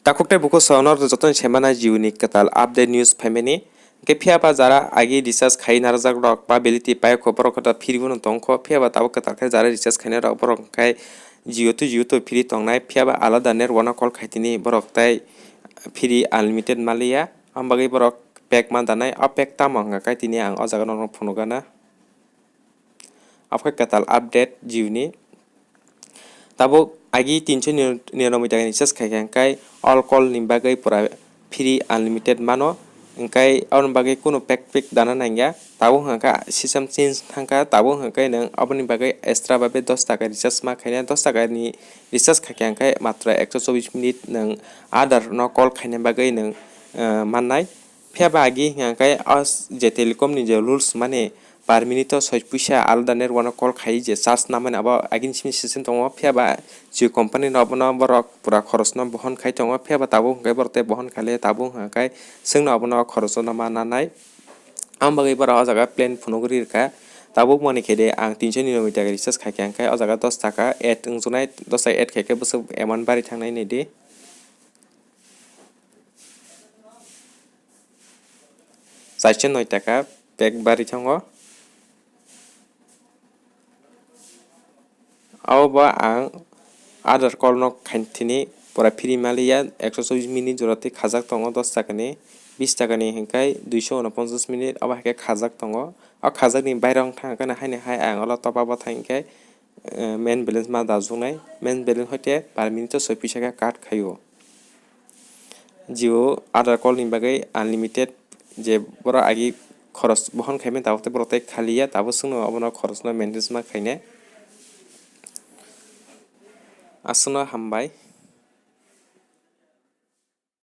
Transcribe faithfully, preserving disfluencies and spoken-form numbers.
Takhuk tei bukhuk songno jotoni semana Jio ni kwtal update news phaimani. Hwnkhe phiya ba jara agi recharge khai narwjak rok ba validity paiyakho borok khe free bono tongkho, phiya ba tabuk kwtal khe jara recharge khainai rok borok hwnkhe Jio to Jio to free tongnai, phiya ba alada network no call khaitini borok tai free unlimited maliya. Am bagwi borok pack ma danai, o pack tamo hwnkha khe tini ang o jaga norok phunukgana. Abokhe kwtal update Jio ni. Tabuk agi tinso nir-, niranoboi taka ni recharge khaikha hwnkhe all call ni bagwi pura free unlimited mano, hwnkhe aboni bagwi kunu pack pack dana nangya. Tabuk hwnkha system change thangkha, tabuk hwnkhe nwng aboni bagwi extra babe dos taka recharge ma khaina, dos taka ni recharge khaikha hwnkhe matra ekso chobbish minute nwng other no call khaina bagwi nwng, eh, mannai. Phiya ba agi hwnkha khe o je telecom ni je rules mani per minute o soi puisa alada network no call khai je charge namani abo agini simi system tongo. Phiya ba Jio company no abono borok pura khorosno bohon khai tongo, phiya ba tabuk hwnkhe borok tei bohon khaile tabuk hwnkha khe chwngno abono khorosno ma nanai. Am bagwi borok o jaga plan phunugwi rwkha. Tabuk mani khe de ang tinso niranoboi taka recharge khaikha hwnkhe o jaga dos taka add wngjaknai, dos taka add khaikhe bwswk amount bari thangnai naidi. Charso noi taka pack bari thango. Abo bo ang other call no khainthini pura free maliya, ekso chobbish minute jora twi khajak tongo, dos taka ni, bis taka ni hwnkhe duiso unoponchas minute, abo hai khe khajak tongo. O khajak ni baire wng thang khe haino hai ang olo top up o thang khe, eh, main balance ma dajoknai, main balance hoite per minute o soi puisa khe cut khaio. Jio other call ni bagwi unlimited je borok agi khoros bohon khaimani tabuk tei borok tei khaliya, tabuk chwngno abono khorosno manage ma khainai. Aswkno hambai.